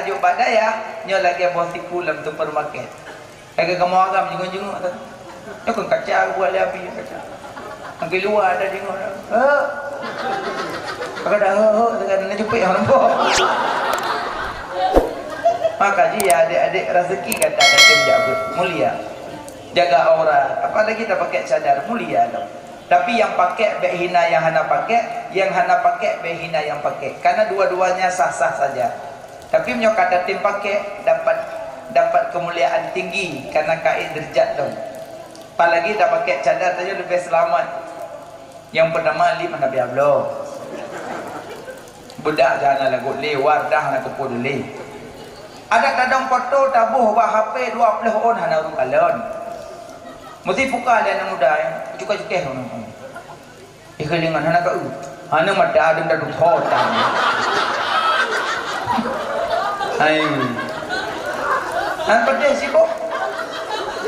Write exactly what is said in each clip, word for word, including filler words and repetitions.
Jok bak dayah, nyoe lagèe boh siku lam supermarket. Lagèe kamoe agam jingok-jingok tu. Nyoe kon kaca buat lé api kaca. Nyang di luwa ada jingok. Hek. Kadang hek, hek, kadang na jupek orang nampak. Maka jih ya adik-adik, rezeki gata dak tem jak beuet. Mulia. Jaga aurat. Apalagi dak pakai cadar, mulia tu. Tapi nyang pakai bèk hina nyang hana pakai, nyang hana pakai bèk hina nyang pakai. Karena dua-duanya sah-sah saja. Tapi meunyoe ka tatem pakai, dapat, dapat kemuliaan tinggi karena kain derajat lom. Apalagi tapakai cadar saja lebih selamat. Nyang pertama lip hana payah bloe. Beudak dah hana lagot lé, wardah hana teupot lé. Adak tadong foto taboh bak H P dua ploh ôn hana ureueng kalon. Meusti puka lé aneuk muda, eh, cukai-cukai ureueng. Ikheun deungon hana keu. Hana mata dum dadu tho tang. Hai. Han peudeh sibok.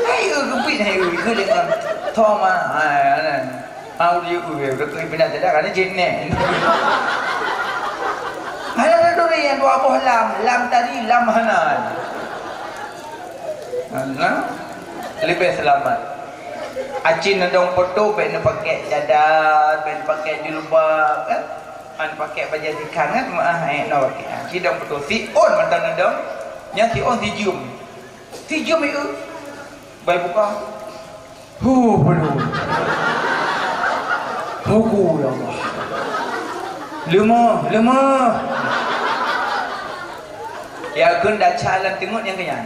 Hai, eu, geupit, hai, eu, ikheun deungon. Tho ma, hai, hana. Au dieu, eu, eu, eu, pindah jadah, hana jeuet neh. Hana taduri nyang dua boh lam, lam tadi, lam hana. Nah, leubeh seulamat. Aci neudong foto bèk neupaké cadar, bèk neupaké jilbab, kan? An paké bajèe sikhan, kan? Meuah, eh, na paké. Aci dong foto siôn mantong neudong, nyan siôn sijeuem. Sijeuem ieu. Bai buka. Huh, beulom. Huku, ya Allah. Leumah, leumah. Ya, kheun desya lam teungeut nyang keunyan.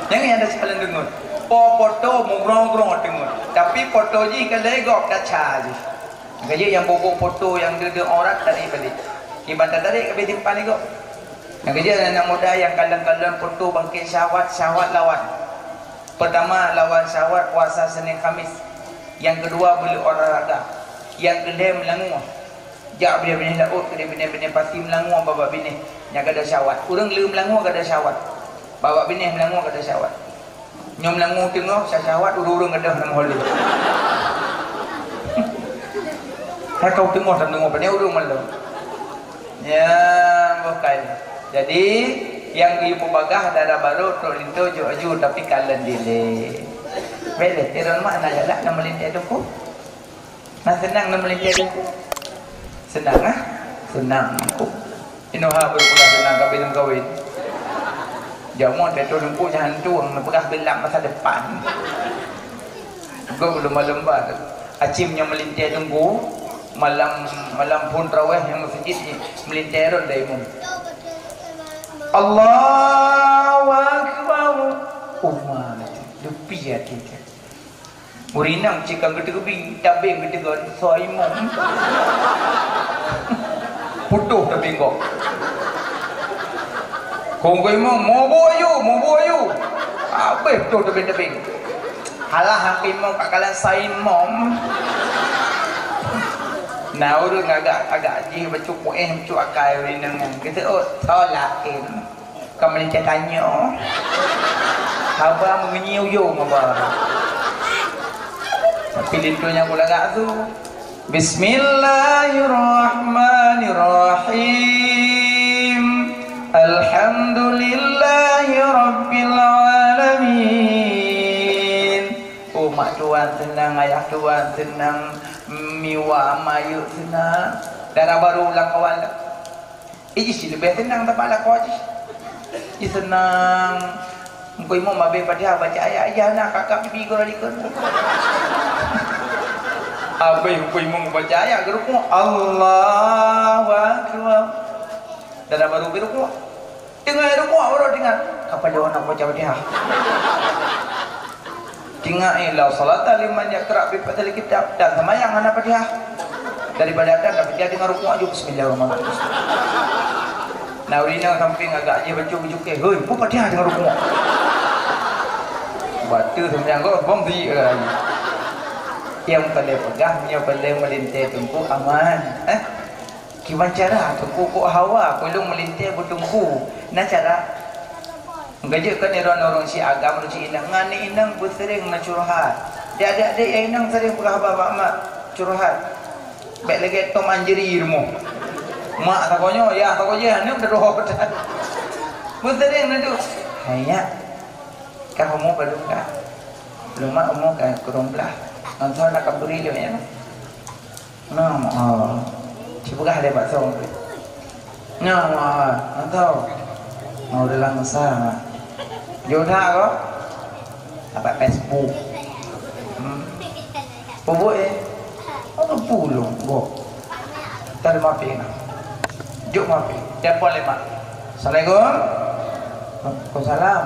Nyang keunyan desya lam teungeut. Po foto mugrong-grong teungeut. Tapi foto jih ka lheueh gob desya jih. Nyang keujeuet nyang boh-boh foto nyang deuh-deuh aurat tarék balik. Kiban tarék ka abéh simpan lé gob. Nyang keujeuet aneuk muda nyang kalon-kalon foto bangkét syahwat, syahwat lawan. Peurtama lawan syahwat puasa Senin Khamis. Nyang keudua beuleuk olahraga. Nyang keulhèe meulangue. Jak binéh-binéh laôt keu binéh-binéh pasi meulangue babah binéh nyang gadôh syahwat. Ureueng le meulangue gadôh syahwat. Babah binéh meulangue gadôh syahwat. Nyoe meulangue teungoh, syahwat ureueng-ureueng gadôh lam holé. Hai kau teungoh, lam teungoh, pane ureueng malam. Ya, bukan. Jadi, nyang geuyue peubagah dara barô trok linto jok aju tapi kalon dilèe. Bèk lé, tiron mak na galak na meulintèe teungku. Na seunang na meulintèe teungku. Seunang ah? Seunang teungku. Inoe ha beureupeugah seunang ka beuneuk kawén. Jameun teuh teungku nyan hantu neupeugah geulam masa depan. Gob lumba-lumba tu. Acim nyang meulintèe teungku, malam, malam phôn traweh nyang meuseujid nyan, meulintèe rot dai imum. Allahu Akbar. Uma, leupie até teuh. Ureueng inong cit ka geuteubiet, tabeng geuteugon, soe imum. Putôh tabeng gob. Kong imum, mubu ayu, mubu ayu. Habéh putôh tabeng-tabeng. Alah, hana imum ka kalon saimom. Na ureueng agak, agak jih bacut puéh, bacut akai ureueng nyan. Geuseuôt, "Solain." Ka meulintèe tanyoe. Haba meungeunyi ujong haba. Tapi linto nyang ulagak tu. Bismillahirrahmanirrahim. Alhamdulillahi rabbil alamin. Oh, mak tuan seunang, ayah tuan seunang, miwa mayuk seunang. Dara barô lam kawan. Ih, jih leubeh seunang teuma lakoe jih. Jih seunang. Engkau imum habéh Fatihah baca ayat, "Ya na kakak bibi gora likot." Habéh engkau imum baca ayat, geurukuk, "Allahu Akbar." Dan baru geurukuk. Teungoh rukuk baru teuingat, "Kapal jauh nak baca Fatihah." Ingat, eh, la salata liman yaqra bi fathil kitab, dan seumayang hana Fatihah. Daripada dan dah Fatihah, teungoh rukuk aju, "Bismillahirrahmanirrahim." Nah, ureueng inong sampéng agak jih bacut-bacut, "Hei, peue Fatihah teungoh rukuk?" Bateue seumayang kau, bom si, eh. Nyang paleng peugah, nyang paleng meulintèe teungku aman, eh? Kiban cara teungku kok hawa, peuleueng meulintèe beuteungku. Na cara. Geujeuet kan droeneuh ureueng si agam, ureueng si inong, ngon inong beuseuring na curhat. Di adik-adik nyang inong sering peugah bak mak curhat. Bèk lagèe Tom and Jerry rumoh. Mak sagoe nyoe, yah sagoe jih, aneuk dah dua. Peuseuring neuduek. Hai nyak. Ka umu padum ka? Lôn mak umu ka kureueng blaih. Ngon soe na ka bri lôn nyak? Nyoe, oh. Sipeugah lé bak soe. Nyoe, oh. Ngon soe? Ngon ureueng Lansa. Jeuet that kah? Dapat Facebook. Hmm. Peubuet, eh? Apa pulung, boh? Tadi mapi na. Jok mapi. Telepon lé mak. Assalamualaikum. Waalaikumsalam.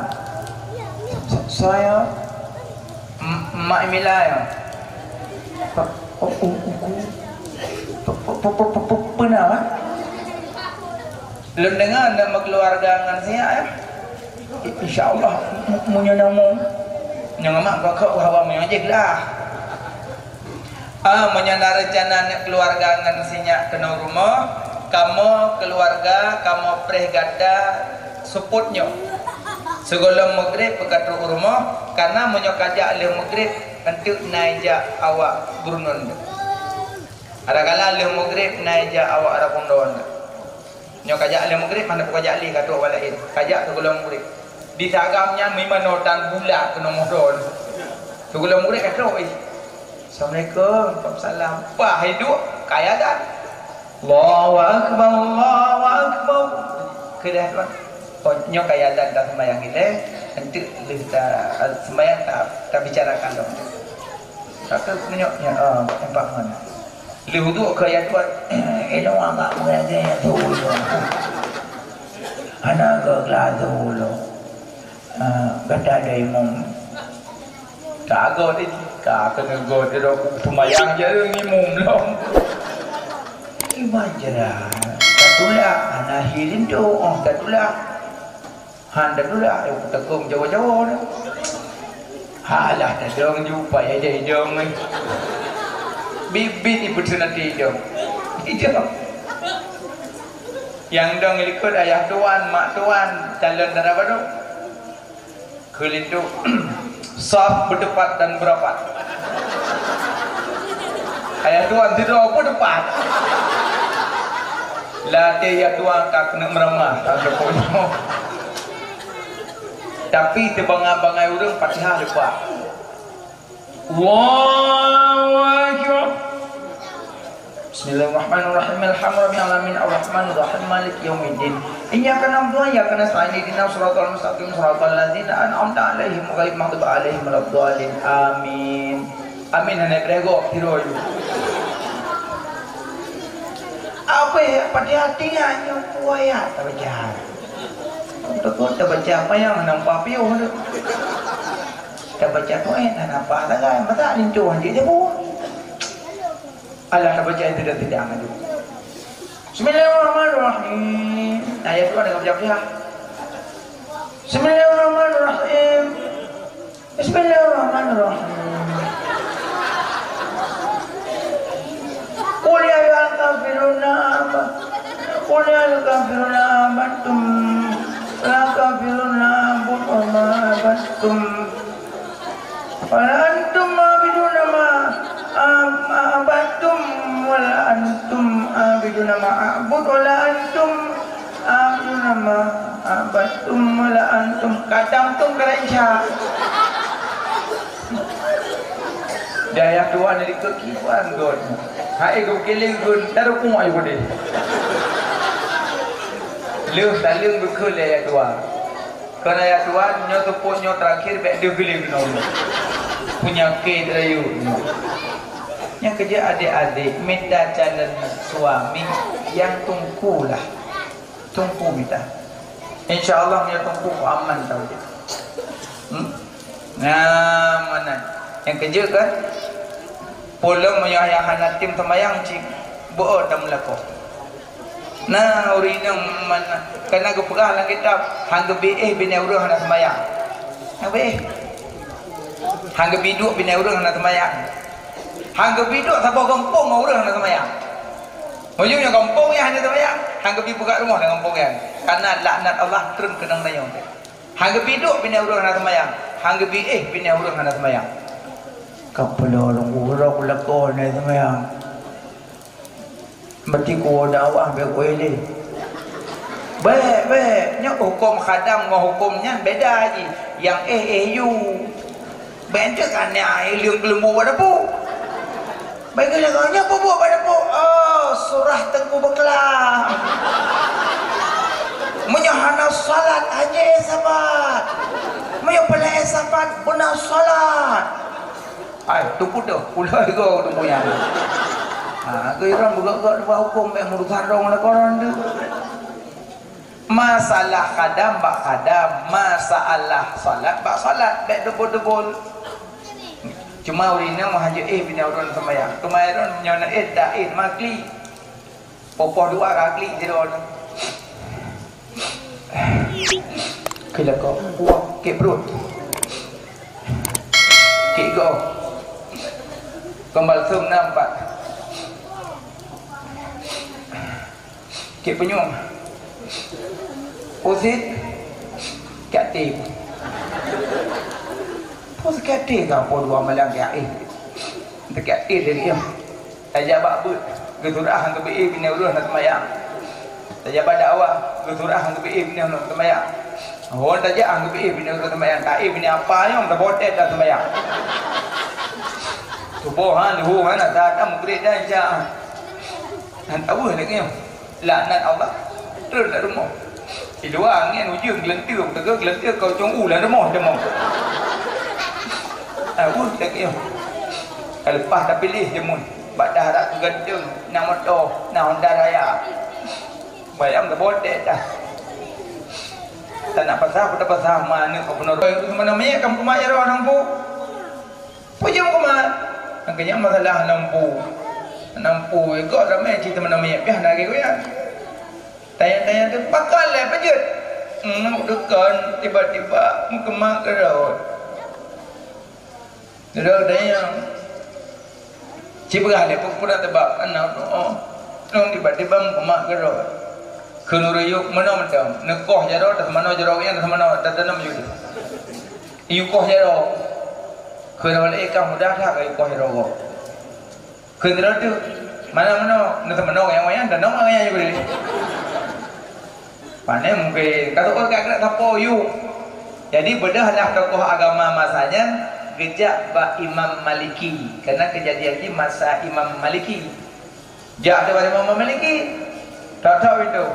S-, saya M-, Mak Emila ya. Pe-, oh, oh, oh, oh. Pe-, pe-, pe-, pe-, pe-, pernah, ah? Lôn deungoe anda meukeuluwarga ngon si nyak, ya? I-, insya Allah, m-, m-, meunyoe na umu. Nyang amat gok-gok hawa meunyoe jih lah. Ah, meunyoe na reuncana neuk keuluwarga ngon si nyak keunoe rumoh, kamoe keuluwarga, kamoe preh gata seupôt nyoe. Sigohlom meugreb peuka trok u rumoh, kareuna meunyoe ka jak lheueh meugreb, eunteuk na ijak awak burunon. Adakala lheueh meugreb na ijak awak arah pondok. Nyoe ka jak lheueh meugreb, hana peue ka jak lé, ka trok awak laén. Ka jak sigohlom meugreb. Di tagam nyan meunoe tan bula keunoe moto. Sigohlom meugreb ka trok, eh. Assalamualaikum. Waalaikumsalam. Pah, hai duek, ka azan. Allahu Akbar, Allahu Akbar. Keu dah tuan. Oh, nyoe ka azan dah sembahyang ilée. Eunteuk lheueh ta, sembahyang ta, tabicarakan lom. Ka keuh meunyoe nyan, ah, empat mana. Lheueh uduk keu ayat kuat, ilong agak mengaji tu ulong. Hana ke kelas tu ulong. Ah, kata ada imum. Tak agak ni, tak kena gol dia dah sembahyang je imum lom. Iman je lah. Tak tulak, hana hirin tu, oh, tak tulak. Han teulah, eh, teukeung jawa-jawa ni. Halah, tadong ju payah jadi dong ni. Bibit ipeuteunan di dong. Idong. Nyang dong likot ayah tuan, mak tuan, calon dara baru. Keulinto. Saf berdepan dan berapat. Ayah tuan tidak apa depan. Latih ayah tuan ka kena meramah. Tapi teubangai-bangai ureueng Fatihah lupa. Allahu Akbar. Bismillahirrahmanirrahim. Alhamdulillahirabbil alamin, arrahmanirrahim, maliki yaumiddin. Iyyaka na'budu wa iyyaka nasta'in. Ihdinas siratal mustaqim, siratal ladzina an'amta 'alaihim, ghairil maghdubi 'alaihim waladdallin. Amin. Amin hana beureugok, tiroi. Apa ya? Pada hati nyan, nyoe ayat tabaca. Takot tabaca apa nyang nampak piôh tu. Tabaca tu, eh, hana apa sagai. Masa linto hanjeuet jabeueng. Alah, tabaca itu dah tidak maju. Bismillahirrahmanirrahim. Ayat tu ada baca Fatihah. Bismillahirrahmanirrahim. Bismillahirrahmanirrahim. Qul ya ayyuhal kafiruna a'bu-, qul ya ayyuhal kafiruna a'budtum. La kafiruna a'budu ma a'budtum. Wala antum abiduna ma, am, a'badtum, wala antum abiduna ma a'bud, wala antum abiduna ma a'badtum, wala antum. Kadang tum kerenca. Dayah tuan di kekiban gon. Hai geukiling gon, taruh pun ayu deh. Leuh saleueng beukheun lé ayah tuan. Keu ayah tuan, nyoe teupôt nyoe terakhir, bék deuh geuléng keunoe. Peunyakét rayeuk nyoe. Nyang keujeuet adék-adék, mita calon suami nyang teungku lah. Teungku mita. Insya Allah, nyoe teungku aman tau. Hmm? Nah, mana? Nyang keujeuet kan? Pulang meunyoe ayah hana tem teumayang cit, beu tam lakoe. Nah, ureueng inong man-, kana geupeugah lam kitab, "Han geubi éh binèe ureueng hana seumayang." Han geubi éh. Han geubi duek binèe ureueng hana seumayang. Han geubi duek saboh gampông ureueng hana seumayang. Meunyoe nyoe gampông nyang hana seumayang, han geubi peugah rumoh lam gampông nyan. Kana laknat Allah treun keunong tanyoe. Han geubi duek binèe ureueng hana seumayang. Han geubi éh binèe ureueng hana seumayang. Ka peulorong urok lakoe hana seumayang. Berarti ku dakwah bék kuéh lé. Bék, bék. Nyoe Huköm khadam ngon huköm nyan beda jih. Nyang éh, éh yue. Bék teuk ka na éh leueng keuleumbu bak dapu. Bagi lagèe nyan peubuet bak dapu. Oh, surah Teungku Beuklam. Meunyoe hana salat, hana sapat. Meunyoe peureulèe sapat, beuna salat. Hai, teupeu deuh, ulèe goe teumpu nyan. Ha, keu irong beugöt-göt bak huköm, bék meurusak dong lakoran tu. Masalah khadam bak khadam, masalah salat bak salat, bék deubol-deubol. Cuma ureueng inong meuhajat éh bina ureueng seumayang. Teuma ureueng nyoe na éh, dak éh, maklik. Poh-poh dua ka klik sidroe nyoe. Keu lakoe, puang, kek pruet. Kek goe. Keumbal seuem na empat. Kek peunyueng. Pusit. Kek até. Pusit kek até ka poh dua malam kek até. Kek até lagèe nyoe. Tajak bak beuet, geusurah han geubri binéh ureueng na seumayang. Tajak bak dakwah, geusurah han geubri binéh ureueng na seumayang. Hon tajak han geubri binéh ureueng seumayang, taéh binéh apa nyang teubotet dan seumayang. Suboh han, luhô han, asar han, meugrib dan isya han. Han tahu lagèe nyoe. Laknat Allah. Terus lam rumoh. Di luwa angén ujeuen geuleunteue, teuga geuleunteue keu cong u lam rumoh teuma. Ah, weueh lagèe nyoe. Ka leupah tapiléh jameun, bak daharat geugantung, na moto, na Honda Raya. Bayang teubotet dah. Tak nak pasah, pun tak pasah, ma aneuk kau peunoh. Mana mie kamu kemai roh nang bu? Peue jeuet keumat? Nyang keu nyan masalah nampu. Nampu, eh, gok ramé cit teuma namé, piah na lagèe goyang. Tanya-tanya teuh, pakon lé peujeuet? Hmm, dukon, tiba-tiba meukeumat keurot. Keurot dayang. Ci peugah lé, peue, peue na teubak? Aneuk, oh. Nong tiba-tiba meukeumat keurot. Kheun ureueng yôh, meunoe mantong. Neukoh jaroe, taseumanoe jaroe nyan, taseumanoe, tatanam yôh. Yôh koh jaroe. Kheun awak laén ka mudah that ka yôh koh jaroe gob. Kheun droe teuh, mana meunoe? Neuteumanoe nyang wayang, dan nama nyang boleh. Pane mungken, ka teuka ka gerak sapo yôh. Jadi, beudôh lah tokoh agama masa nyan geujak bak Imam Maliki. Karena kejadian jih masa Imam Maliki. Jak di Imam Maliki. Tok-tok pintoe.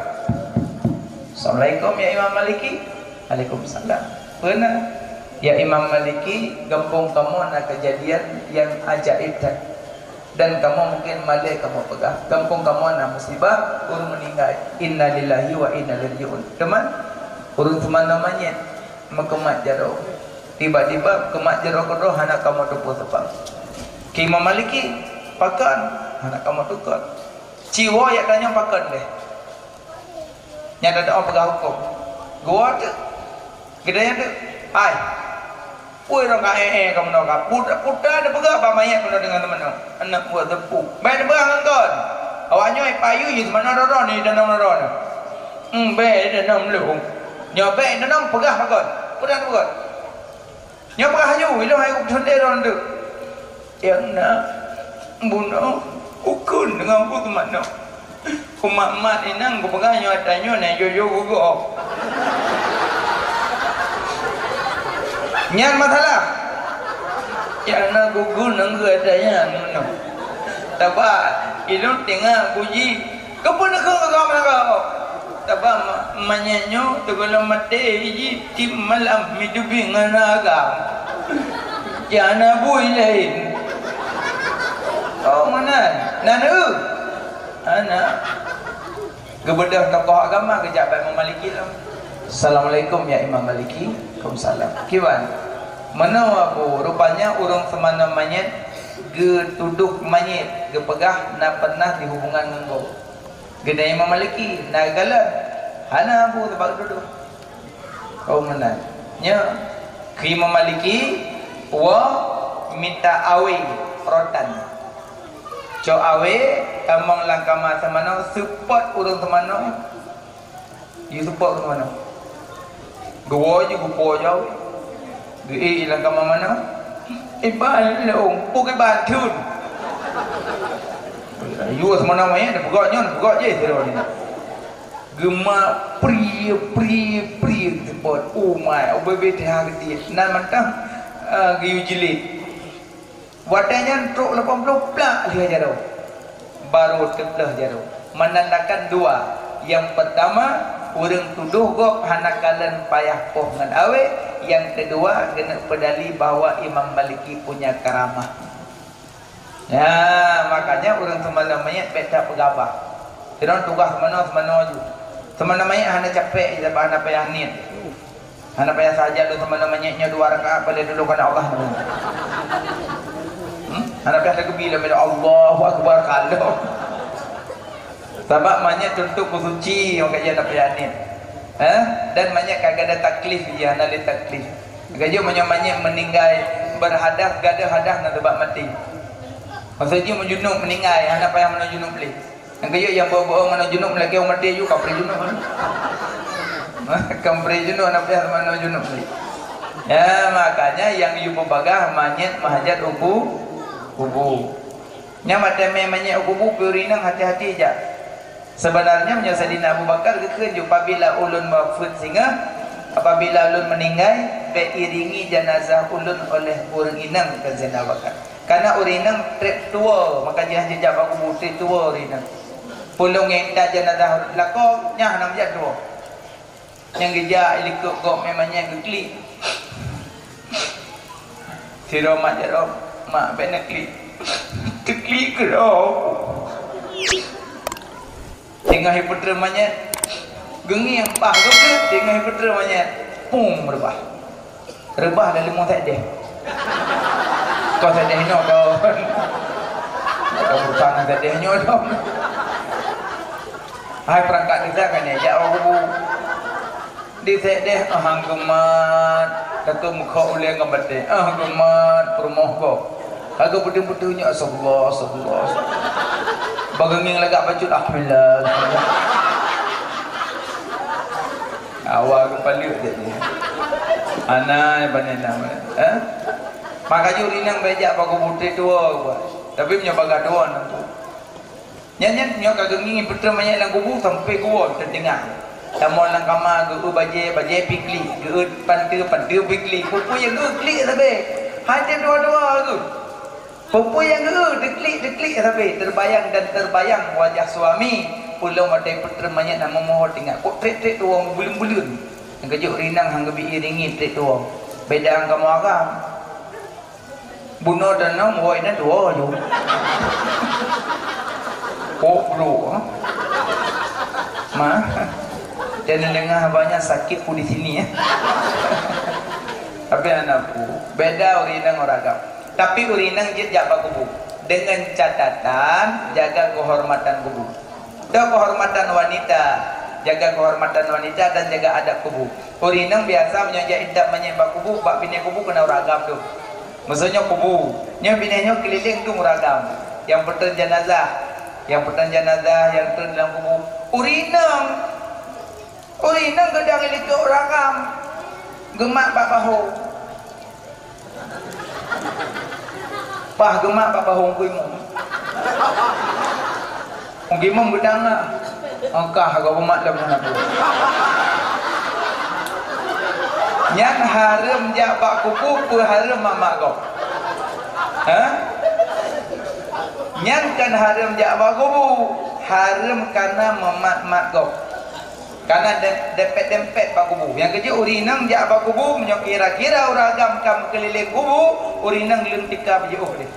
"Assalamualaikum, ya Imam Maliki." "Waalaikumsalam." "Peue na?" "Ya Imam Maliki, gampông kamoe na kejadian nyang ajaéb that. Dan kamoe mungken malée kamoe peugah, gampông kamoe na musibah, ureueng meuninggai. Innalillahi wa inna ilaihi raji'un." Teuma, ureueng teuma na manyét. Meukeumat jaroe. Tiba-tiba keumat jaroe keudroe hana kamoe teupeue sabab. Keu Imam Maliki, pakon? Hana kamoe tukot. Ci woe jak tanyong pakon deh. Nyang teudoa peugah huköm. Geuwoe teuk. Geudeh teuk. Hai. Peue rong ka eh-eh kamoe ka. Puta, puta teupeugah bak manyét keunoe deungon teumanoe. Aneuk buet teupeu. Bèk teupeugah ngon kon. Awak nyoe payu jih teumanoe droe-droe ni, danau droe-droe ni. Hmm, bèk danau lôn. Nyoe bèk danau peugah pakon. Peue dan peugah. Nyoe peugah laju, ilôn hai keupeue teuntèe droe nyan. Nyang na bunoe ukheun deungon buet manoe. Umat-umat inong kupeugah nyoe ata nyoe na jojo geugob. Nyan masalah. Nyang na gugur nanggroe ata nyan bunoe. Taba ilôn teuingat puji. Keupeue neukheun keu kamoe nanggroe? Taba ma-, manyét nyoe teugohlom maté jih tiep malam miteubiet ngon agam. Nyang na bui laén. Oh, meunan. Nan eu? Hana. Geubeudôh tokoh agama geujak bak Imam Maliki lom. "Assalamualaikum, ya Imam Maliki." "Waalaikumsalam." "Kiban?" "Meunoe, Abu, rupanya ureueng seumanoe manyét geutudôh manyét, geupeugah na pernah dihubungan ngon gob." Geutanyong Imam Maliki, "Na geukalon?" "Hana, Abu, sabab geutudôh." Oh, meunan. Nyoe, keu Imam Maliki, woe mita awé rotan. Cok awé, tamong lam kama seumanoe, seupôt ureueng seumanoe, jiseupôt ureueng seumanoe. Geuwoe jih geupo jauh. Geu-ék lam kama manoe. Iban lôn, peue kiban thon. Yue seumanoe manyét, peugah nyoe, peugah jih sidroe nyoe. Geuma prie, prie, prie teupot. Oh my, ubé-bé teuhah geutie. Nan mantong, eh, geuyue jilid. Watèe nyan trok lapan ploh plak lheueh jaroe. Barô teupleuh jaroe. Menandakan dua. Nyang peurtama, ureueng tudoh gob hana kalon payah poh ngon awét. Nyang keudua, keuneuk peudali bahwa Imam Maliki punya karamah. Ya, makanya ureueng seumanoe manyét bèk that peugabah. Sidroe tugaih seumanoe, seumanoe ju. Seumanoe manyét hana capek, sabab hana payah niet. Hana payah saja lôn seumanoe manyét nyoe dua rakaat, paléng dulu keunan Allah. Hmm? Hana payah takbir lom, Allahu Akbar, kalon. Sabab manyét untuk meusuci, maka jih hana payah niet. Eh? Dan manyét ka gadôh taklif, jih hana lé taklif. Maka jih meunyoe manyét meuninggai berhadas, gadôh hadas na sabab maté. Maksud jih meujunub meuninggai, hana payah meunan junub lé. Nyang keujeuet nyang boh-boh meunan junub lagèe ureueng maté ju kapreh junub. Kapreh junub hana payah meunan junub lé. Ya, makanya nyang yue peubagah manyét meuhajat u ku-, kubu. Nyan watèe mé manyét u kubu, ureueng inong hati-hati jak. Sebenarnya meunyoe Saidina Abu Bakar geukheun ju, "Apabila ulôn wafeuet singoh, apabila ulôn meuninggai, bèk iringi janazah ulôn oleh ureueng inong," kheun Saidina Abu Bakar. Karena ureueng inong trép tuwoe, maka jih hana jijak bak kubu, trép tuwoe ureueng inong. Peulom ngieng that janazah lakoe, nyan hana meujan tuwoe. Nyang geujak i likot gob mé manyét geuklik. Sidroe mak jaroe, "Mak, bèk neuklik." Teuklik keudroe. Teungoh ipeutrön manyét, geungieng paih geubeuet, teungoh ipeutrön manyét, pum, reubah. Reubah lam leumô Saideh. Kon Saideh nyoe kon. Kon urusan Saideh nyoe dong. Hai peurangkat desa kan nyan, jak bak kubu. Di Saideh, ah, han geumat, takot meukhok ulèe ngon batèe. Ah, geumat peurumoh gob. Ka geupeudeueng-peudeueng nyoe, astagfirullah, astagfirullah, astagfirullah. Bak geungieng lagak bacut, alhamdulillah, alhamdulillah. Awak geupaleuek jih. Hana nyang pané na, eh? Maka jih ureueng inong bèk jak bak kubu, trép tuwoe buet. Tapi meunyoe bagah tuwoe, nyan tu. Nyan, nyan, nyoe ka geungieng peutrön manyét lam kubu sampai kuwoe teutinggai. Tamong lam kama, geu-eu bajèe, bajèe pih klik, geu-eu panteue, panteue pih klik. Peue-peue nyang geu-eu klik sabe. Hana dua-dua geuh. Peue-peue nyang geu-eu teuklik, teuklik sabe, terbayang dan terbayang wajah suami. Peulom watèe peutrön manyét na meumoe tinggai. Kok trép-trép tuwoe buleuen-buleuen. Nyang keujeuet ureueng inong han geubi iringi trép tuwoe. Beda ngon kamoe agam. Bunoe danau, woe inan dua ju. Kok bro, ha? Ma, jangan dengar banyak sakit pun di sini, ya. Tapi anakku, beda ureueng inong ngon ureueng agam. Tapi ureueng inong jeuet jak bak kubu. Dengan catatan, jaga kehormatan kubu. Toh kehormatan wanita, jaga kehormatan wanita dan jaga adab kubu. Ureueng inong biasa meunyoe jak idap manyét bak kubu, bak binéh kubu keunan ureueng agam dum. Maksudnya kubu. Nyoe binéh nyoe keulileng dum ureueng agam. Nyang peutrön janazah, nyang peutrön janazah, nyang trön dalam kubu. Ureueng inong, ureueng inong geudong i likot ureueng agam. Geumat bak bahô. Paih geumat bak bahô Teungku Imum. Teungku Imum geudang na. Angkah geumat lom na. Nyan hareuem jak bak kubu, peue hareuem mat-mat gob. Ha? Nyan kan hareuem jak bak kubu, hareuem kana meumat-mat gob. Kana dem-, dempet-dempet bak kubu. Nyang keujeuet ureueng inong jak bak kubu, meunyoe kira-kira ureueng agam ka meukeulileng kubu, ureueng inong leueng tika beujiôh deh.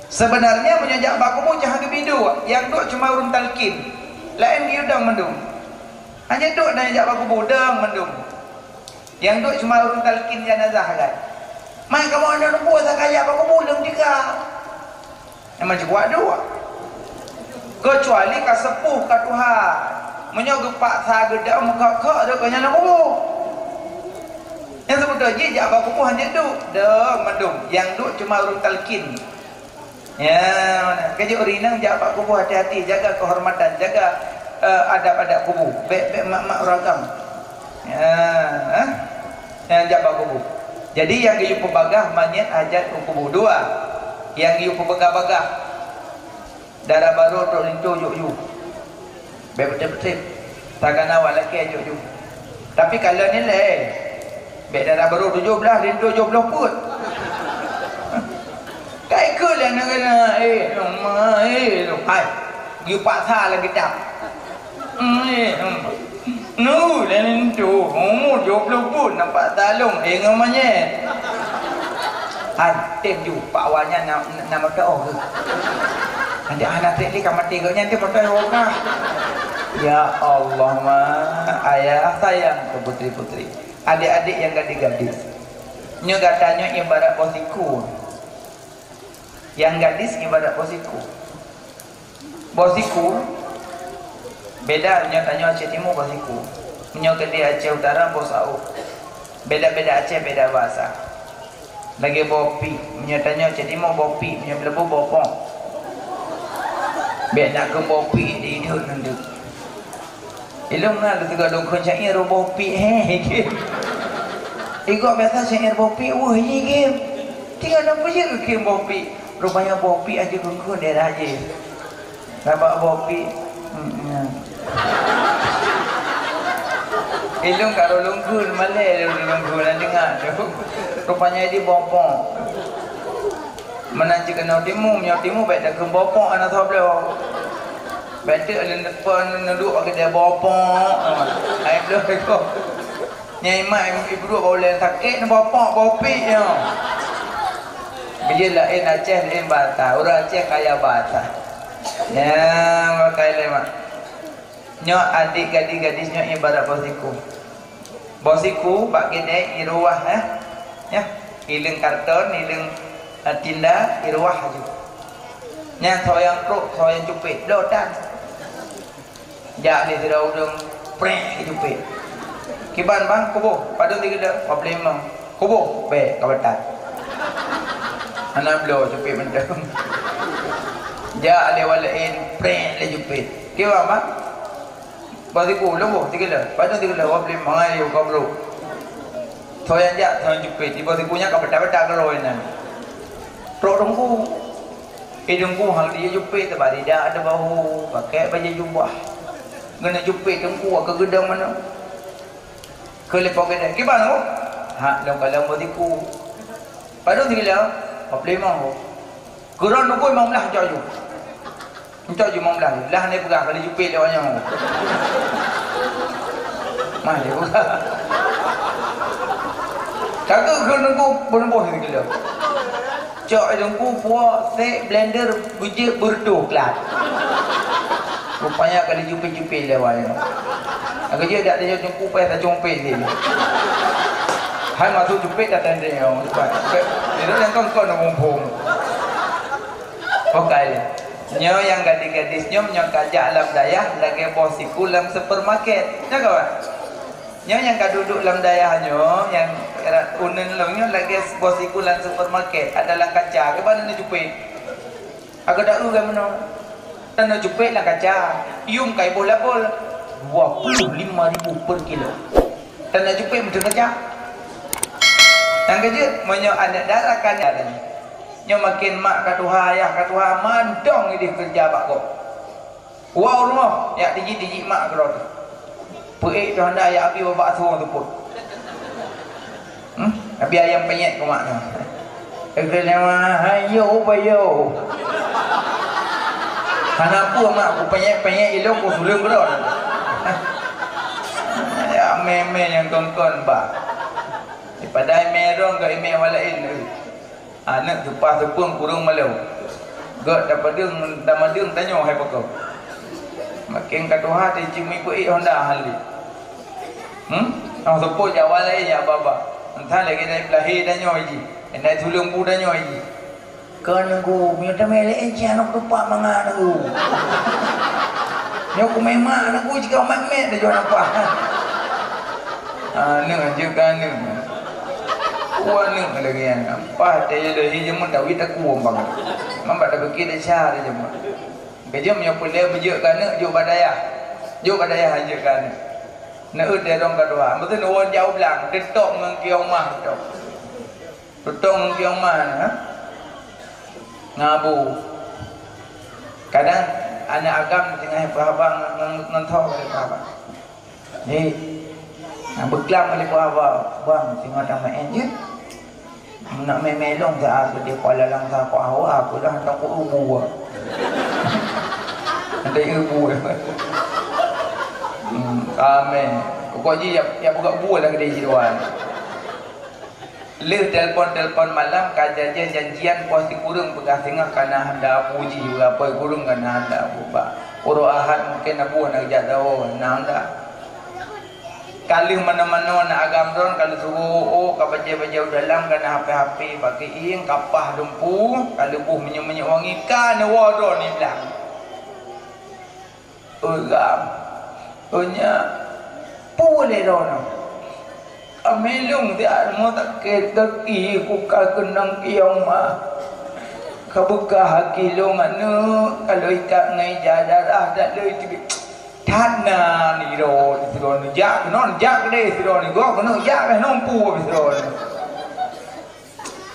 Sebenarnya meunyoe jak bak kubu, jih han geubi duek, nyang duek cuma ureueng talkin. Laén geuyue dong mandum. Hana duek na jak bak kubu, dong mandum. Nyang duek cuma ureueng talkin janazah kan. Man kamoe aneuk nubuah sakaya bak kubu leueng tika. Memang cukôp duek. Keucuali ka seupôh ka tuha. Meunyoe geupaksa geudong meukok-kok deuh keu nyan lam kubu. Nyang seubeutôi jih jak bak kubu hana duek. Dong mandum. Nyang duek cuma ureueng talkin. Ya, mana? Keujeuet ureueng inong jak bak kubu hati-hati, jaga kehormatan, jaga, eh, adab-adab kubu. Bèk, bèk mat-mat ureueng agam. Ya, eh? Nyang jak bak kubu. Jadi nyang geuyue peubagah manyét hajat u kubu. Dua, nyang geuyue peubagah-bagah. Dara barô trok linto jok yue. Bèk peutrép-peutrép. Takana awak lakée jok ju. Tapi kalau nilai, bèk dara barô tujoh blaih, linto tujoh ploh peuet. Ka ikôt lé aneuk keunan, eh, ma, eh, hai. Geupaksa lagèe tam. Hmm, eh, hmm. Nu, lé linto, umu tujoh ploh peuet, nampak talong, eh, ngon manyét. Hai, tem ju, pak awak nyan na, na moto geuh. Nanti anak trek lé ka maté geuh nyan, tem moto geuh kah. Ya Allah, ma, ayah sayang ke putri-putri. Adik-adik nyang gadis-gadis. Nyoe gata nyoe ibarat boh siku. Nyang gadis ibarat boh siku. Boh siku, beda nyoe tanyoe Aceh Timu boh siku. Nyoe keudeh Aceh Utara boh saôh. Beda-beda Aceh, beda bahasa. Lagèe boh pik, meunyoe tanyoe Aceh Timu boh pik, meunyoe Bleubeu boh pok. Bèk na keu boh pik di ideuek nunduk. Ilôn na lôn teuga lôn kheun syair boh pik, he, he, he. Igoe biasa syair boh pik, weueh, hi, he. Tinggai na peue jeuet keu boh pik. Rupanya boh pik aja kheun-kheun daerah jih. Sabab boh pik, hmm, hmm. Ilôn ka lôn kheun, malèe lôn kheun, na deungoe tu. Rupanya di boh pok. Meunan cit keunoe timu, meunyoe timu bèk takheun boh pok hana soe bloe. Bèk teuk lôn depan neuduek bak keudè boh pok. Hai bloe ko. Nyang imat ibu duek bak ulèe sakét neuboh pok, boh pik nyoe. Beujeuet laén Aceh, laén bata. Ureueng Aceh kaya bata. Nyan pakai lé mak. Nyoe adik gadis-gadis nyoe ibarat boh siku. Boh siku bak keudè iruwah, eh. Nyoe, ileueng karton, ileueng, eh, tinda, iruwah laju. Nyan soe nyang trok, soe nyang cupet, bloe tan. Jak lé sidroe ureueng, prek, ijupet. Kiban bang, kuboh, padum sigeuleu, dua ploh limong. Kuboh, bèk, ka batat. Hana bloe, jupet mantong. Jak lé awak laén, prek, lé jupet. Kiban bang? Boh siku, lôn boh, sigeuleu. Padum sigeuleu, dua ploh limong, ayo, goblok. Soe nyang jak, soe nyang jupet. Di boh siku nyan ka batat-batat keudroe nyan. Trok teungku. Eh, teungku, hana jijupet, teubari dak ateueh bahu, pakai bajèe jubah. Keuneuk jupet teungku, ka geudong manoe. Keu lé po keudè, kiban, oh? Ha, lôn kalon boh siku. Padum sigeuleu? Dua ploh limong, oh. Keu droe teungku limong blah, cok ju. Cok ju limong blah. Lah ni peugah, ka lheuh jupet lé awak nyoe. Mah lé peugah. Ka keu, keu teungku, boh-boh sigeuleu. Cok i teungku, puwoe, sèk, blender, beujeuet, beureutoh glat. Rupanya ka lheuh jupet-jupet lé awak nyoe. Lagèe jih dak tanyoe teungku payah tacungpet lé. Hai masôk jupet dak tandeng nyoe. Jupet. Jinoe nyang kon-kon muphom. Oke lé. Nyoe nyang gadis-gadis nyoe, nyoe ka jak lam dayah lagèe boh siku lam supermarket. Nyoe kawan. Nyoe nyang ka duek-duek lam dayah nyoe, nyang erat uneun lôn nyoe lagèe boh siku lam supermarket, ada lam kaca, keuban na jupet. Agak dak eu meunoe. Tanyoe jupet lam kaca, yum kai boh lapor. Dua puluh lima ribu per kilo. Tanyoe jupet meuteun kaca. Nyang keujeuet, meunyoe aneuk dara ka nyan. Nyoe maken mak ka tuha, ayah ka tuha, mantong ideh keureuja bak gob. Woe u rumoh, jak tijik-tijik mak keudroe teuh. Peuék teuh hana, jak abi bak bakso teupot. Hmm? Abi ayam penyet keu mak nyoe. Kata nyan, "Hai yo, ubai yo." Hana peue mak, ku penyet-penyet ilong, ku suleueng keudroe. Ya, mé-mé nyang kon-kon bah. Daripada imé rong keu imé awak laén. Aneuk teupah teupeueng kureueng malèe. Gèt tapadeueng, tamadeueng tanyoe hai pakon. Maken ka tuha teuh cit meuiku-iku honda hali. Hmm? Nyang seupôt Jawa laén nyang ba-ba. Entah lagèe nai peulahé tanyoe jih. Nai tuleueng bu tanyoe jih. Kon nunggu, meunyoe teumé lé cit aneuk tupak mangat nunggu. Nyoe kumé mak nunggu jika mat-mat dah jual apa. Aneuk jeuet keu aneuk. Ku aneuk lagèe nyan. Paih teuh lé hi jameun tawi takuem bangai. Mamba tapike desya di jameun. Keujeuet meunyoe peulé beujeuet keu aneuk jok bak dayah. Jok bak dayah jeuet keu aneuk. Neueu teuh rong ka dua. Beutôi neuwoe jak u blang, teutok ngon kiong mah teutok. Teutok ngon kiong mah, ha? Ngabu. Kadang aneuk agam teungoh peuhaba ngon, ngon, ngon tho peuhaba. Hei, nak beuklam lé keu haba, bang, singoh tameu'en jeuet. Nak mé-mé lôn sa, aku di Kuala Langsa, keu hawa, aku dah hantom keu ubu. Ada ubu. Hmm, ramé. Pokok jih ya, ya buka ubu lah kedai jiduan. Lheueh telepon-telepon malam ka janji-janjian poh sikureueng peugah singoh ka na handa Abu jih, beurapa kureueng ka na handa Abu bak. Uroe Ahad mungken Abu hana geujak sawoe, na handa. Ka lheueh manoe-manoe na agam droen, ka lheueh suroh, oh, ka bajée-bajée u dalam, ka na H P-H P bak keuieng, kapah dumpu, ka lheueh boh minyeuk-minyeuk wangi, ka neuwoe droeneuh blang. Peugah, "Nyak, peue lé droeneuh? Ka mé lôn siat rumoh sakét gaki, ku ka keunong kiong ma. Ka beukah gaki lôn aneuk, ka lôn ikat ngon ija darah, dak lôn teubiet." That na nirot sidroe neujak keunoe, jak keudeh sidroe nigok keunoe, jak beh nompu sidroe.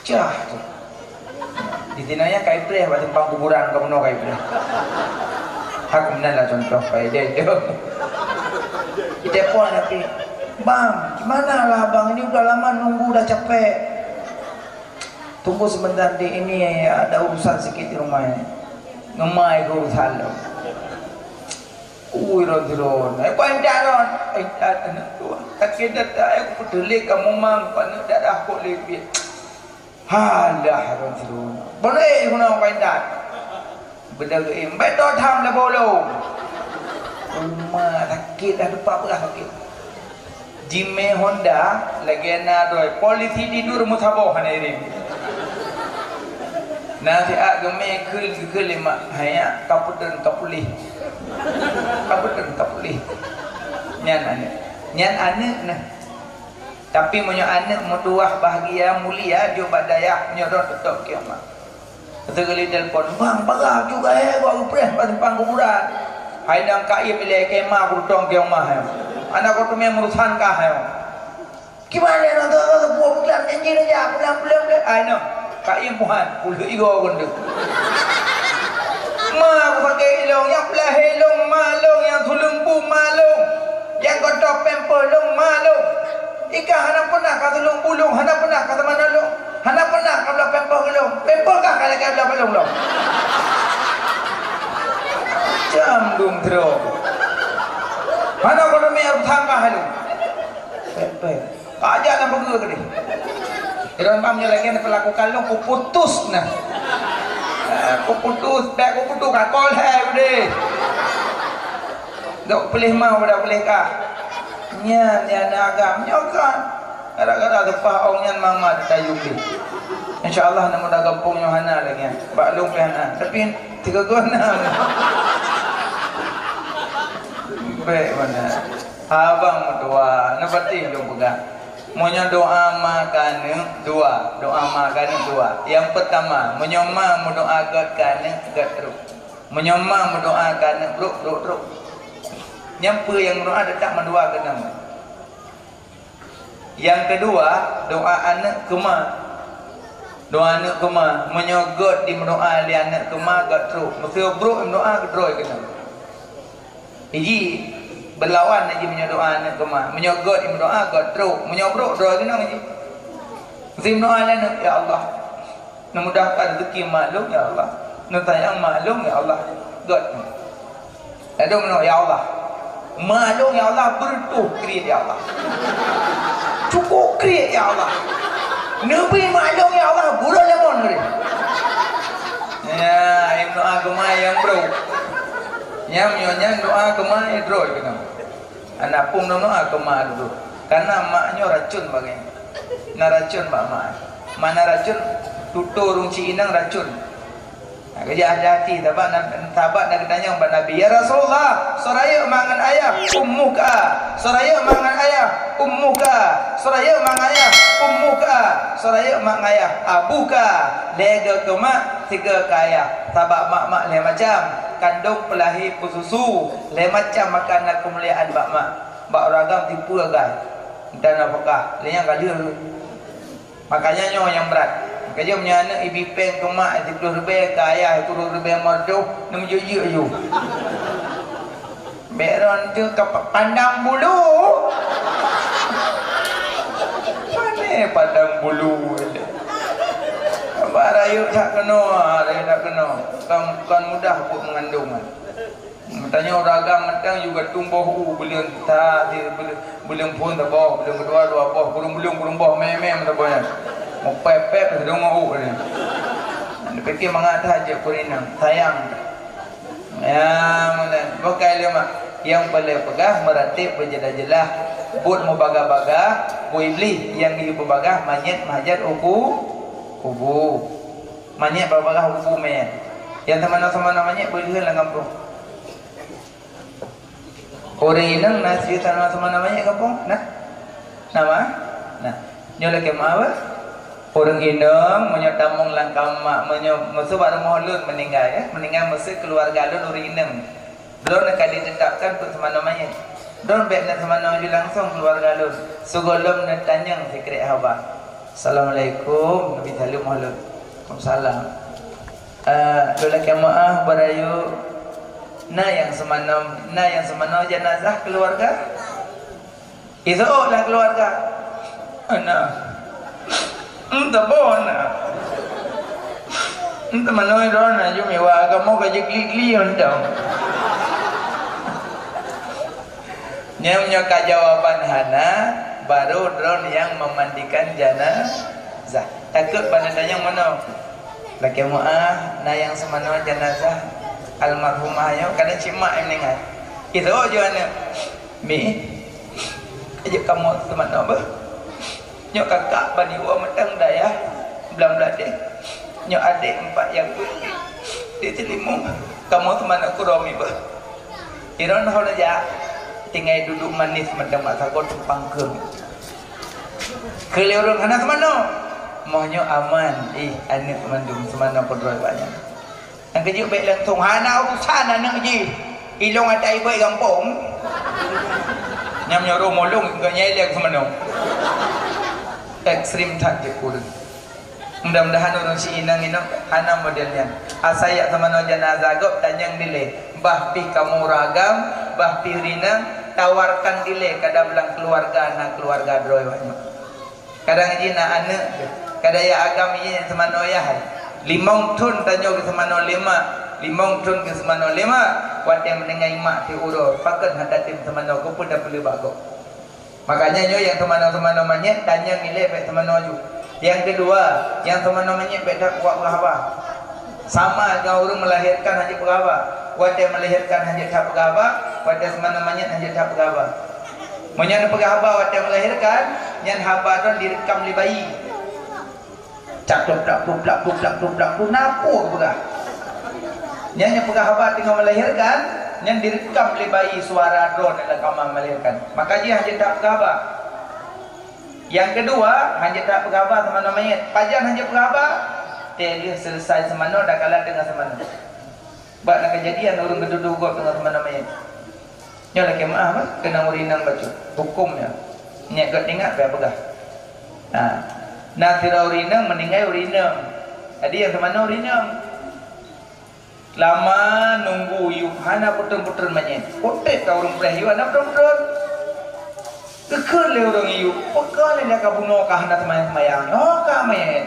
Cah tu. Di sinoe nyan ka ipreh bak simpang kuburan, ka bunoe ka ipreh. Hak meunan lah contoh paideh tu. Iteupon tapi, "Bang, gimana lah abang? Ini udah lama nunggu, udah capek." "Tunggu sebentar, Dek, ini ada urusan sikit di rumah ini." Ngemai keu urusan tu. Ui, ron sidroe. Eh, kok intat ron? Intat aneuk tuan. Sakét that, eh, ku peuteulek kamoe mang, aneuk darah kok lé biet. Halah, ron sidroe. Boleh guna kok intat. Beudeuh geuim. Beutôi tham lé bolong. Uma sakét dah, teupah peugah sakét. Jimé Honda lagée na droe, polisi tidur meusaboh hana irim. Na siat geumé kheun geukheun lé mak, "Hai nyak, ka peudeueng ka puléh. Ka peudeueng ka puléh." Nyan aneuk. Nyan aneuk nah. Tapi meunyoe aneuk meutuwah bahgia mulia jeuet bak dayah, nyoe droe teutôb kiamat. Teuka lé telepon, "Bang, paga juga, eh, gua geupreh bak simpang kuburan." "Hai nang kaib ilée kema kurutong keu mah, eh. Aneuk kau teumé meurusan kah, eh." "Kiban lé nang teuka buah buklam janji raja, pulang, pulang, pulang." "Hai nang kaib muhan, puluh igo gundu." "Ma ku pakai ilong, nyang peulahé ilong ma long, nyang tuleueng bu ma long, nyang gotoh pempeuh long ma long." "Ikah hana peunah ka tulông bulông, hana peunah ka teumanoe lông, hana peunah ka bloe pempeuh keu lông. Pempeuh kah ka lagée bloe keu lông lông?" Cam dum trok. Hana ka teumé tangkah lông. Pempeuh. Ka jak lam peugeu keudeh. Kira bang nyoe lagée na peulakukan lông, kuputus nah. Eh, kuputus, bèk kuputus, ka kol hai udeh. Dok peuleh mau pada peuleh kah. Nyan, nyan agam nyoe kan. Gara-gara teupah ong nyan mama tayub lé. Insya Allah na muda gampông nyoe hana lagée nyan. Bak lôn pih hana. Tapi tiga guna. Baik mana. Abang meutuah, na pati lôn peugah. Meunyoe doa ma keu aneuk, dua. Doa ma keu aneuk, dua. Nyang peutama, meunyoe ma meudoa gét keu aneuk, gét trok. Meunyoe ma meudoa keu aneuk brok, brok trok. Nyang peue nyang meudoa teutap mandua keunan. Nyang keudua, doa aneuk keu ma. Doa aneuk keu ma. Meunyoe gét dimeudoa lé aneuk keu ma, gét trok. Meuseu brok dimeudoa, gét droe keunan. Iji beulawan lagée meunyoe doa aneuk keu ma. Meunyoe gét dimeudoa, gét trok. Meunyoe brok, droe keunan iji. Meuseu meudoa lé aneuk, "Ya Allah, neumudahkan rezeki mak lôn, ya Allah. Neusayang mak lôn, ya Allah." Gét. Lalu meunoe, "Ya Allah, mak lôn, ya Allah, beureutoh kriet, ya Allah. Cukup kriet, ya Allah. Neubri mak lôn, ya Allah, buleuen limong nuri." Ya, nyang doa keu ma nyang brok. Nyang nyoe nyan doa keu ma nyang droe keunoe. Aneuk phon doa keu ma dulu. Karena mak nyoe racun bagai. Na racun bak mak. Mana racun? Tutoe ureueng ci inong racun. Nah, keujak hati-hati, sahabat na-, sahabat na geutanyong bak Nabi, "Ya Rasulullah, soe rayeuk ma ngon ayah?" "Ummuka." "Soe rayeuk ma ngon ayah?" "Ummuka." "Soe rayeuk ma ngon ayah?" "Ummuka." "Soe rayeuk ma ngon ayah?" "Abuka." Lhèe go keu mak, sigo keu ayah. Sabab mak-mak lhèe macam, kandông, peulahé, peususu, lhèe macam makanan keumuliaan bak mak. Bak ureueng agam tipu agai. Entah nafakah, lheueh nyan ka lheueh. Makanya nyoe nyang brat. Makanya meunyoe aneuk ibi péng keu mak siplôh ribèe, keu ayah sikureueng ribèe meureutoh, neumeujeut-jeut aju. Bèk droeneuh ka pa-, pandang bulu. Pane pandang bulu. Bak rayeuk that keunoe, rayeuk that keunoe. Kon, kon mudah buet meungandong. Tanyoe ureueng agam mantong juga tueng boh u, buleuen sa, buleuen, buleuen phôn saboh, buleuen keudua dua boh, kureueng buleuen kureueng boh, mè-mè meusaboh nyan. Meupèp-pèp sidroe ngon u nyan. Neupike mangat that jeuet keu inong, sayang. Ya, meunan. Bukai lé mak. Nyang peureulèe peugah meuratéb beujeulaih-jeulaih. Buet meubaga-baga, buet Iblih nyang geupeubagah manyét meuhajat u ku-, kubu. Manyét babagah u kubu mè. Nyang teumanoe-teumanoe manyét beulheueh lam gampông. Ureueng inong na seujuta teumanoe-teumanoe manyét gampông? Nah. Nama? Nah, nyoe lakèe meu'ah beuh. Ureueng inong meunyoe tamong lam kama, meunyoe meuseu bak rumoh lôn meuninggai, eh, meuninggai meuseu keuluwarga lôn ureueng inong. Droeneuh ka ditetapkan keu teumanoe manyét. Droeneuh bèk neuteumanoe ju langsong keuluwarga lôn. Sigohlom neutanyong sikrek haba. Assalamualaikum, neubi saleuem lôn. Waalaikumsalam. Eh, lôn lakèe meu'ah, beurayeuk. Na nyang seumanoe, na nyang seumanoe jeunazah keuluwarga? Isoe lam keuluwarga. Ana. Entah boh na. Entah manoe droeneuh ju meuwa agama ka jikli-kli mantong. Nyan nyoe ka jawaban hana, baru droeneuh nyang memandikan jenazah. Takot bak neutanyong manoe. Lakèe meu'ah, na nyang seumanoe jeunazah almarhumah nyoe, kadang cit mak nyang meuninggai. Isoe ju aneuk. Mi, ka jeuet kamoe seumanoe beuh. Nyoe kakak bani woe mantong dayah Blang Bladeh. Nyoe adék empat nyang peuet. Di Teulimong, kamoe seumanoe keudroe mi beuh. Droeneuh hana jak, tinggai duduek manis mantong bak sagoe simpang keueng. Keu lé ureueng hana seumanoe. Moh nyoe aman, ih, aneuk mandum seumanoe keudroe bak nyan. Nyang keujeuet bèk leueng thong, hana urusan aneuk jih. Ilong ata ibu gampông. Nyam nyoe roh molong, enggak nyai lé seumanoe. Ekstrem that jeuet ureueng. Mudah-mudahan ureueng si inong inong hana model nyan. Asai jak seumanoe jeunazah gob tanyong dilèe, bah pih kamoe ureueng agam, bah pih ureueng inong, tawarkan dilèe kadang lam keuluwarga na keuluwarga droe awak nyoe. Kadang jih na aneuk, kadang jak agam jih seumanoe yah. Limong thon tanyoe geuseumanoe lé mak, limong thon geuseumanoe lé mak, watèe meuninggai mak siuroe, pakon hana tem seumanoe, keupeue tapeuleueh bak gob. Makanya nyoe nyang seumanoe-seumanoe manyét, tanyong ilèe bèk seumanoe ju. Nyang keudua, nyang seumanoe manyét bèk that kuat peugah haba. Sama ngon ureueng melahirkan hana jeuet peugah haba. Watèe melahirkan hana jeuet that peugah haba, watèe seumanoe manyét hana jeuet that peugah haba. Meunyoe neupeugah haba watèe melahirkan, nyan haba droe direkam lé bayi. Cak plup plak plup plak plup plak plup plak plup, na peue geupeugah. Nyan nyang peugah haba teungoh melahirkan, nyan direkam lé bayi suara droe lam kama melahirkan. Maka jih hana jeuet that peugah haba. Nyang keudua, hana jeuet that peugah haba seumanoe manyét. Pajan hana jeuet peugah haba? Watèe lheueh seuleusai seumanoe, dakala teungoh seumanoe. Bak na keujadian ureueng geududoe gob teungoh seumanoe manyét. Nyoe lakèe meu'ah bah, keunong ureueng inong bacut. Hukôm nyoe. Nyak gèt ingat bèk peugah. Ha. Na sidroe ureueng inong meuninggai ureueng inong. Jadi nyang seumanoe ureueng inong. Lama nunggu yub hana putron-putron manyét. Putéh ka ureueng preh yub hana putron-putron. Geukheun lé ureueng yub, "Peue ka lé ka bunoe ka hana seumayang-seumayang? Oh, ka manyét."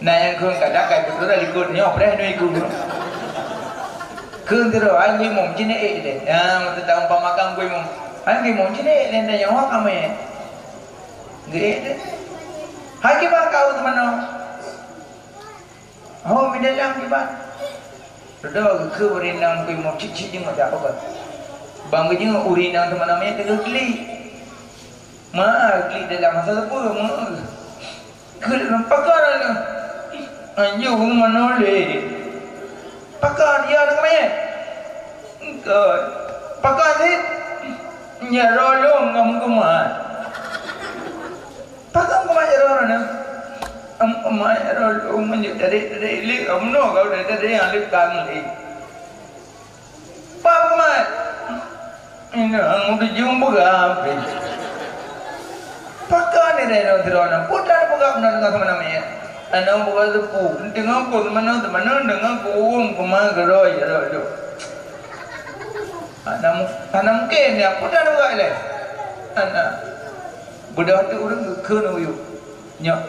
Na nyang kheun kadang ka ipeutron likot nyoe preh nyoe iku. Kheun sidroe, "Hai Imum, jinék ék deh." Ya, meuteutang umpamakan ku Imum. "Hai Imum, jinék ék deh, nyoe ka manyét." Geuék deh. "Hai kiban ka u teumanoe?" "Oh, mi dalam kiban." Dudoe geukheun ureueng inong ku Imum cit-cit jeuet jak peugah. Ban geujeuet ureueng inong teumanoe manyét teungoh klik. Ma, klik dalam masa sapeue, ma. Keu lôn pakon lôn. Anjong manoe lé. Pakon, ya, aneuk manyét? Engkon. Pakon cit? Nyak roh lôn ngon meukeumah. Pakon meukeumah nyak roh lôn? Am, meukeumah nyak roh lôn meunyoe tadi-tadi lé kamoe nyoe, kalau tadi-tadi nyang lé kang lé. Pamat! Inong, udeb jeuem beurapih. Pakon nyan droeneuh, putra peugah meunan teungoh seumanoe manyét. Aneuk buka teupeu, teungoh ku seumanoe, seumanoe, teungoh ku uwuem keumah keudroe, ya, droe, droe. Hana mu-, hana mungken, ya, peue na neubuet lé. Hana. Beudôh teuk ureueng geukheun uyuek. Nyoe,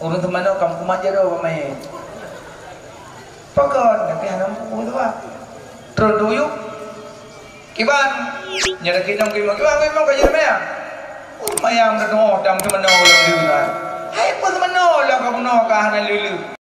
ureueng teumanoe ka meukumat jaroe bak manyét. Pakon, tapi hana muphom tu, Pak. Terus tuyuek. Kiban, nyoe dah kinong, kiban, kiban, kiban ka jeuet mayang. Oh, mayang dah teuoh dam teumanoe lam deuh. Hai, peue teumanoe lam ka bunoe ka hana leuleue.